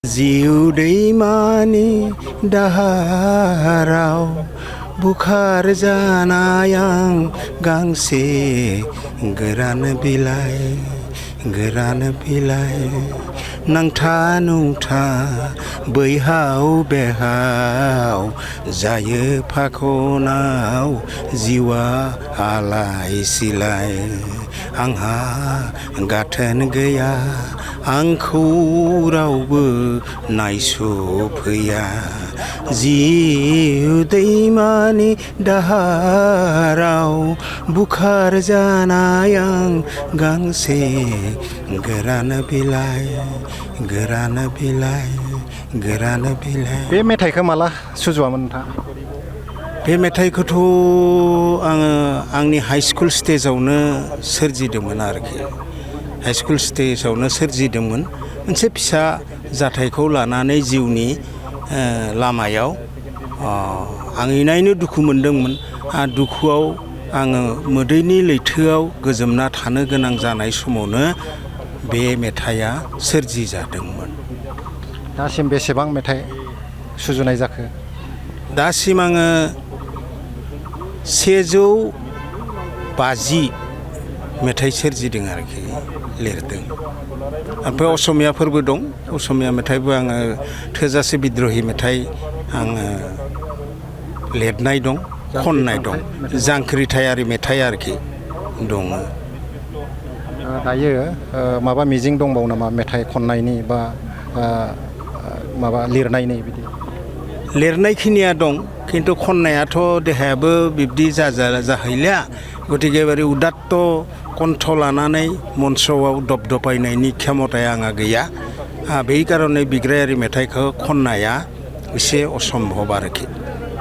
जिउ दैमानि दाहाराव बुखार जानाय आं गांसे गोरान बिलाइ नांथा नुंथा बैहाव बेहाव जायो फाखनाव जिउआ आलाय सिलाय आंहा गाथोन गैया आंखौ रावबो नायस'फैया जिउ दैमानि दाहाराव बुखार जानाय आं गांसे गोरान बिलाइ बे मेथाइखौ माला सुजुआमोन नोंथाङा? बे मेथाइखौथ' आङो आंनि हाइ स्कुल स्टेजावनो सोरजिदोंमोन आरोखि हाइस्कुल स्टेजावनो सोरजिदोंमोन मोनसे फिसा जाथायखौ लानानै जिउनि लामायाव आं इनायनो दुखु मोनदोंमोन आरो दुखुआव आङो मोदैनि लैथोआव गोजोमना थानो गोनां जानाय समावनो बे मेथाइया सोरजिजादोंमोन। दासिम बेसेबां मेथाइ सुजुनाय जाखो? दासिम आङो 150 मेथाइ सोरजिदों आरोखि लिरदों। ओमफ्राय असमियाफोरबो दं असमिया मेथाइबो आङो थोजासे बिद्रहि मेथाइ आङो लिरनाय दं खननाय दं जांख्रिथायारि मेथाइ आरोखि दङ। दायो माबा मिजिं दंबावो नामा मेथाइ खननायनि बा माबा लिरनायनि बिदि? लिरनायखिनिया दं खिन्थु खननायाथ' देहायाबो बिब्दि जाहैलिया गतिके ओरै उदात्त कन्ठ लानानै मन्त्रआव दबदबायनायनि क्षमताया आंहा गैया बे कारणे बिग्रायारि मेथाइखौ खननाया एसे असम्भब आरोखि।